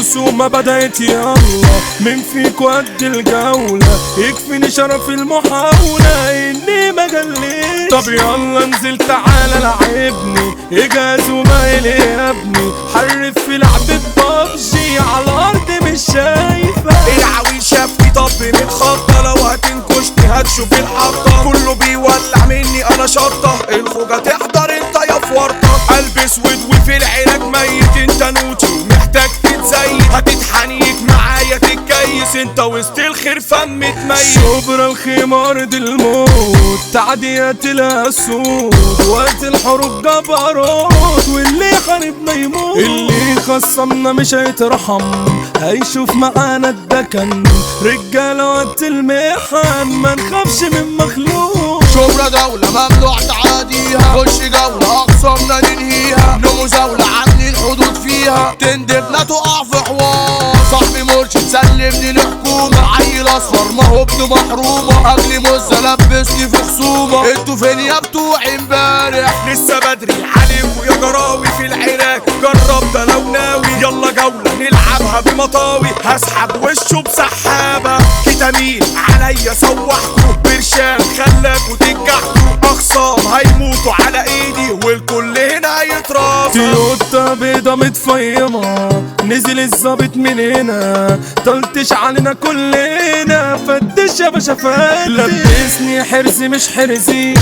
الخصومة بدأت يلا من فيكو قد الجولة، يكفيني شرف المحاولة اني ما جليتش. طب يلا انزل تعالى لعبني، اجهز ومايل يا ابني، حرف في لعبة ببجي على الارض مش شايفة. العويل شافني طب متخطى، لو هتنكشني هتشوف الحطة، كله بيولع مني انا شطة، الخوجة تحضر انت يا فورطة. قلب اسود وفي العلاج ميت، انت نوتي ومحتاج تتزيت، هتتحنيك معايا تتكيس، انت وسط الخرفان متميت. شبرا الخيمة ارض الموت، تعديات الاسود، وقت الحروب جبروت، واللي حاربنا يموت، اللي خصمنا مش هيترحم، هيشوف معانا الدكن، رجالة وقت المحن ما نخافش من مخلوق. شبرا دولة ممنوع تعاديها، خش جولة أقسامنا ننهيها، نمزاولة عاملين حدود فيها، تندبنا تقع في حوار. صاحبي مرشد سلمني الحكومة، عيل أصفر ما هو ابن محرومة، أجلي مزة لبسني في خصومة، انتوا فين يا بتوع امبارح؟ لسه بدري عليكوا يا جراوي في العراق، جرب ده لو ناوي، يلا جولة نلعبها بمطاوي، هسحب وشه بسحابة، كتامين عليا سوحكوا، برشام خلاكوا تنجحكوا، أخصام هيموتوا على ايدي والكل هنا هيترص. تويوتا بيضة متفيمة، نزل الظابط من هنا، طلتش علينا كلنا، فتش يا باشا فتش. لبسني حرزي مش حرزي،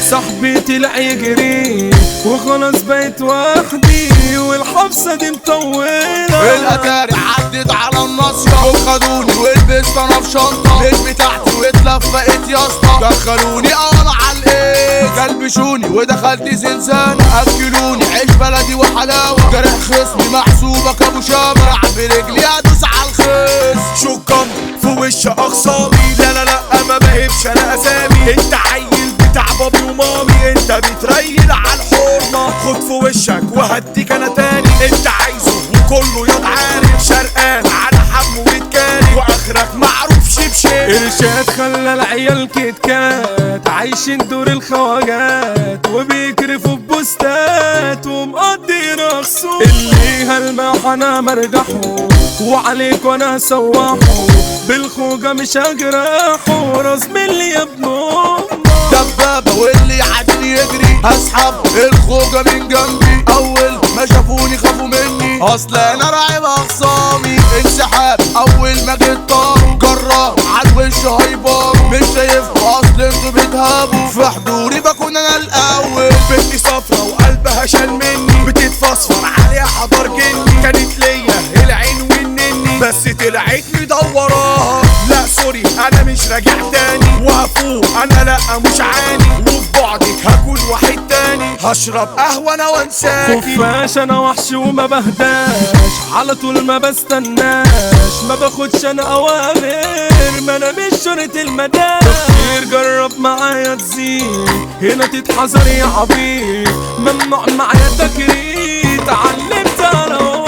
صاحبي طلع يجري، وخلاص بقيت وحدي والحبسة دي مطولة. الأتاري عدت على الناصية وخدوني ولبست أنا في شنطة مش بتاعتي واتلفقت يا اسطى، دخلوني أنا على الإيد كلبشوني ودخلت زنزانة، أكلوني عيش بلدي وحلاوة، جارح خصمي محسوبك أبو شامة، رعب رجلي أدوس على الخصم. شكرا في وش أخصامي، لا لا لا ما بهبش أنا أسامي، أنت عيل بتاع بابي ومامي، أنت بتريل على الحرمة، خد في وشك وهديك أنا تاني، أنت عايزه وكله ياض عارف، شرقان على حمو وتكاري، وآخرك معروف شبشب. إرشاد خلى العيال كتكات، عايشين دور الخواجات، وبيكرفوا ببوستات، ومقضي رخصه. اللي هلمح أنا مرجحه، وعليك وأنا سواحه، بالخوجة مش هجرحه، راس ملي يا ابن أمه. دبابة واللي يعدي يجري، هسحب الخوجة من جنبي، أول ما شافوني خافوا مني، أصل أنا راعي بأخصامي. انسحاب أول ما جيت طاروا، جرار عالوش هيباروا، مش شايفكوا أصل انتوا بتهابوا، في حضوري بكون أنا الأول. بنتي صفرا وقلبها شال مني، بتتفصفر عليها حضر جني، كانت ليا العين والنني، بس طلعت مدوراها. لا سوري انا مش راجع تاني، وهفوق انا لا مش عاني، وفي بعدك هكون واحد تاني، هشرب قهوة انا وانساكي. خفاش انا وحش وما بهداش، على طول ما بستناش، ما باخدش انا اوامر، ما انا مش شرطة المدام. تفكير جرب معايا تزيد، هنا تتحذر يا عبيط، ممنوع معايا تكريت، علمت انا امك.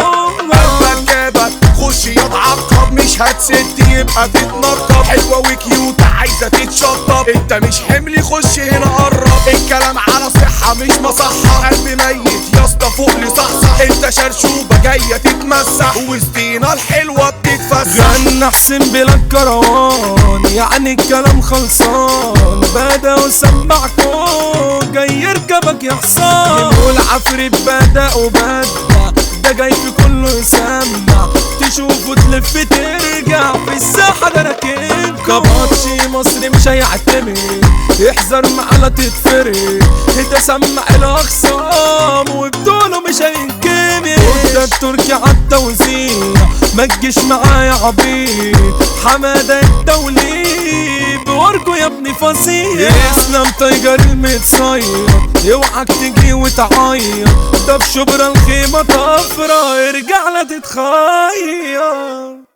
قلبك خش يا تعقب، مش هتسد يبقى تتنطط، حلوة وكيوت عايزة تتشطب، انت مش حملي خش هنا قرب، الكلام على صحة مش مصحة، قلبي ميت يا اسطى فوق لي صحصح، انت شرشوبة جاية تتمسح، وسطينا الحلوة بتتفسح. غنى حسين بلا الكروان، يعني الكلام خلصان، بدا وسمعكم جاي يركبك يا حصان. نقول عفريت بدا وبدا، ده جاي في كله يسمع، تشوفه تلف ترجع في الساحة ده راكنكم. كباتشي مصري مش هيعتمد، احذر معاه تتفرق، انت سمع الاخصام وبطولة مش هينكمش. ده التركي عالتوزيع، ما تجيش معايا عبيط، حمادة الدولي بورجو يا ابني فظيع. اسلام تايجر المتصير، اوعك تجري وتعيط، ده في شبرا الخيمة طفرة، ارجع لا تتخير.